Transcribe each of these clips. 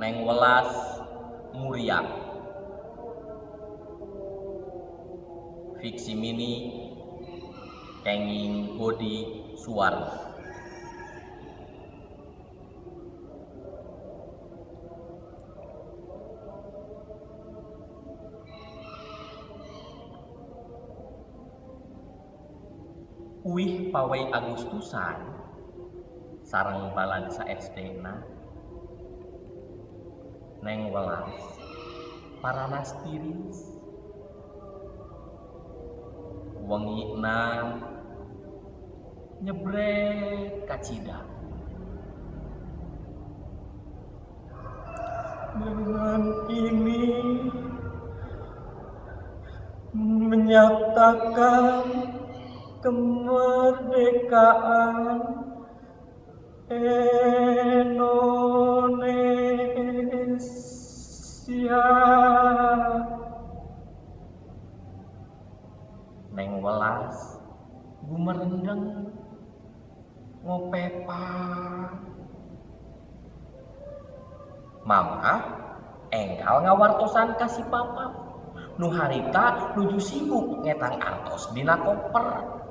Neng Welas muriang. Fiksi mini kenging Godi Suwarno. Uih pawai Agustusan sareng balad sa-SD-na. Neng Welas paranas tiris. Wengina nyebret kacida. Dengan ini menyatakan kemerdekaan Indonesia. Neng Welas gumerendeng ngopepa. Mama enggal ngawartosan ka si Papa. Nu harita nuju sibuk ngetang artos dina koper.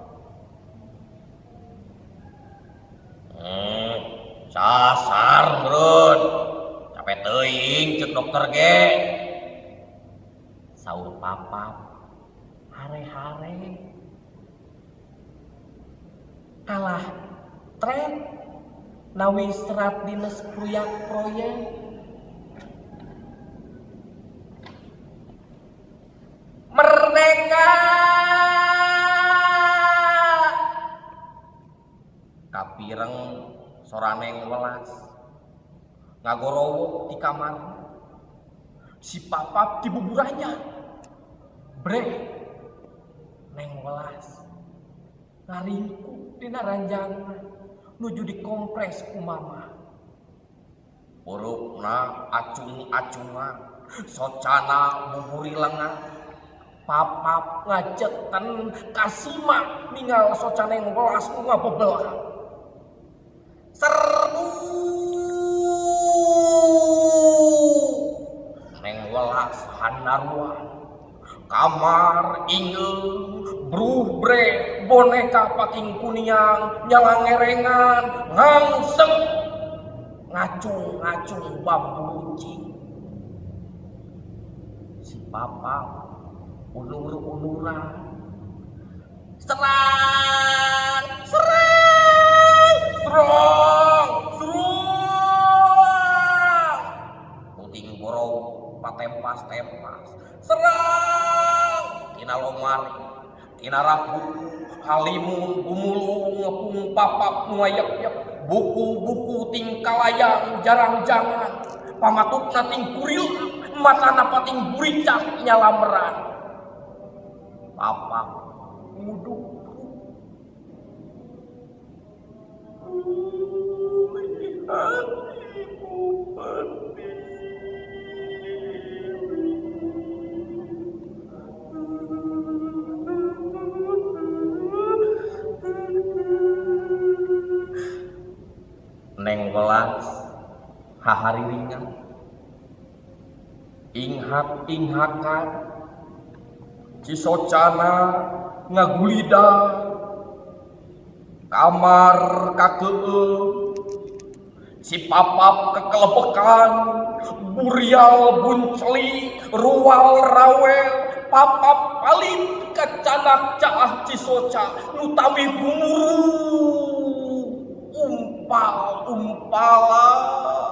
Sasar meureun. Capek teuing ceuk dokter ge. Saur Papa hare-hare. Kalah tren nawi serat dinas proyek proyek. Merdeka! Kapireng soraneng Welas ngagorowok di kamar. Si Papap dibuburannya. Bre, Neng Welas ngaringkuk dina ranjangna nuju dikompres ku mama. Purukna acung-acungan, socana buburi lengan. Papap ngajeten kasima ningal soca Neng Welas nu ngabebelah. Serbu! Neng Welas hanaruan. Kamar ingeung, bruh bre, boneka pating kuniang, nyalangerengan, ngangseng, ngacung-ngacung bambu runcing. Si Papa unur-unuran. Serang! Serang! Serang! Serang! Puting borong patempas-tempas. Serang! Tina lomari, tina rak buku, halimun gumulung ngepung papap nu ngayep-yep, buku-buku tingkalayang jarang-jangan, pamatukna ting kuril, matana pating buricak nyalameran. Papap nguduk. Melihat ibu pertiwi. Neng Welas hahariringan, inghak-inghakan, cisocana ngagulida, kamar kakeueum, si Papap kekelebekan, burial bunceli, rual rawel, Papap paling kacanak caah cisoca, nu tawih gumuruh, umpal-umpalan.